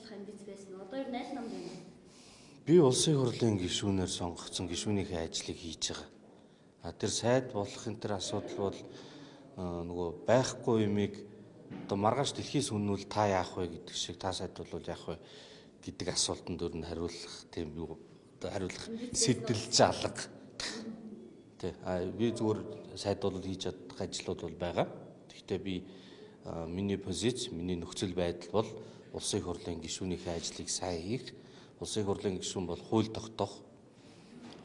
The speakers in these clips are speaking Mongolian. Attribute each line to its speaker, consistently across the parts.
Speaker 1: ажиллах амбиц байсан. Одоо ер нь аль намд байна вэ?
Speaker 2: Би улсын хурлын гишүүнээр сонгогдсон гишүүнийхээ ажлыг хийж байгаа. А тэр сайд болох энэ төр асуудал бол нөгөө байхгүй юмыг одоо маргааш дэлхийс үннүүл та яах вэ гэдэг шиг та сайд бол яах вэ гэдэг асуултанд өөр нь хариулах тийм юу одоо хариулах сэтэл алга. Тэ а би зүгээр сайд бол хийж чадах ажлууд бол байгаа. Гэхдээ би миний позиц, миний нөхцөл байдал бол улсын хурлын гишүүнийхээ ажлыг сайн хийх, улсын хурлын гишүүн бол хууль тогтоох,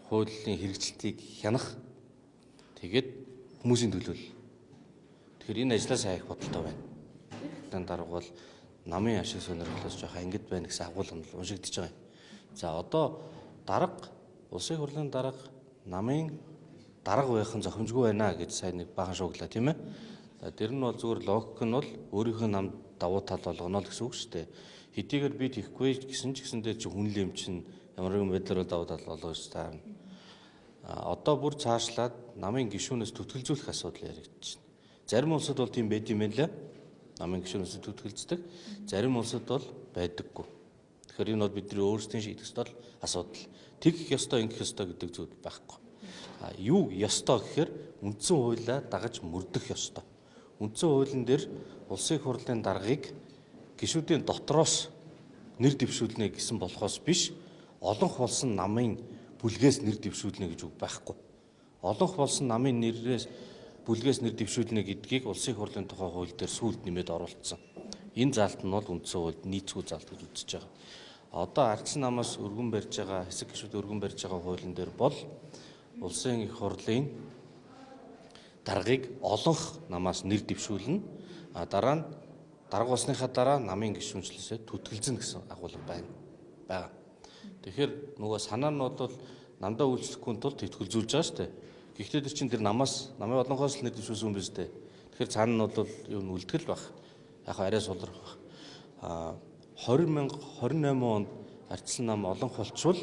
Speaker 2: хуулийн хэрэгжилтийг хянах, тэгээд хүмүүсийн төлөөлөл. Тэгэхээр энэ ажлаа сайн хийх бодолтой байна. Тан дарга бол намын ашиг сонирхлоос жоох ангид байна гэсэн агуулга нь уншигдчихэж байгаа юм. За одоо дарга, улсын хурлын дарга намын дарга байх нь зохимжгүй байна гэж сайн нэг бахан шууглаа, тийм ээ. Тэр нь бол зүгээр логик нь бол өөрийнхөө нам давуу тал болгоно л гэсэн үг шүү дээ. Хэдийгээр би тийхгүй гэсэн ч гэсэндээ чи хүнлэм чинь ямар нэгэн байдлаар давуу тал болгож таарна. Одоо бүр цаашлаад намын гишүүнээс түтгэлзүүлэх асуудал яригдчихэв. Зарим улсад бол тийм байд юм байна лээ. Намын гишүүнээс түтгэлздэг. Зарим улсад бол байдаггүй. Тэгэхээр энэ бол бидний өөрсдийн шийдэх ёстой асуудал. Тэгэх ёстой, ингэх ёстой гэдэг зүйл байхгүй. А юу ёстой гэхээр үндсэн хуулиа дагаж мөрдөх ёстой. Үндсэн хуулийн дээр улсын хурлын даргаыг гишүүдийн дотроос нэр дэвшүүлнэ гэсэн болохоос биш, олонх болсон намын бүлгээс нэр дэвшүүлнэ гэж үг байхгүй. Олонх болсон намын нэрээс бүлгээс нэр дэвшүүлнэ гэдгийг улсын хурлын тухай хууль дээр сүүлд нэмээд оруулсан. Энэ заалт нь бол үндсэн хуульд нийцгүй заалт гэж үзэж байгаа. Одоо ардсан намаас өргөн барьж байгаа, хэсэг гишүүд өргөн барьж байгаа хуулийн дээр бол улсын их хурлын даргаыг олонх намаас нэр дэвшүүлнэ. А дараа нь дарга болсныхаа дараа намын гишүүнчлээсээ түтгэлзэнэ гэсэн агуулга байна. Байгаа. Тэгэхээр нөгөө санаа нь бол намдаа үйлчлэхгүй тул түтгэлзүүлж байгаа шүү дээ. Гэхдээ тэр чинь тэр намаас намын олонхоос л нэр дэвшүүлсэн юм биз дээ. Тэгэхээр цаана нь бол юу н үлдгэл баг. Яг арай сулрах баг. А 2028 онд ардсан нам олонх болчвол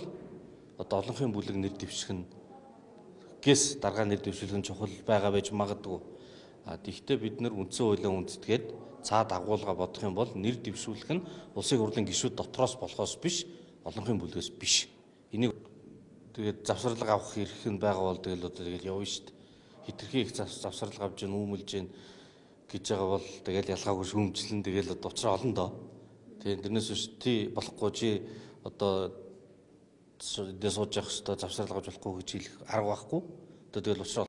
Speaker 2: одоо олонхын бүлэг нэр дэвших нь гэс даргаа нэр дэвшүүлэх нь чухал байгаа байж магадгүй. А тэгвэл бид нэр үндсэн хуулиа үндэстгээд цаад агуулга бодох юм бол нэр дэвшүүлэх нь улсын хурлын гишүүд дотроос болохоос биш, олонхын бүлгээс биш. Энийг тэгээд завсарлага авах эрх нь байгаа бол тэгэл одоо тэгэл явна шүү дээ. Хитрхи их завсарлага авч гин үүмэлж гин гэж байгаа бол тэгэл ялгаагүй шүүмжлэн тэгэл одоо учраа олон доо. Тэгээд тэрнээс биш тий болохгүй чи одоо дэ сууж явах хэвээр завсарлага авч болохгүй гэж хэлэх арга байхгүй. Одоо тэгэл учраа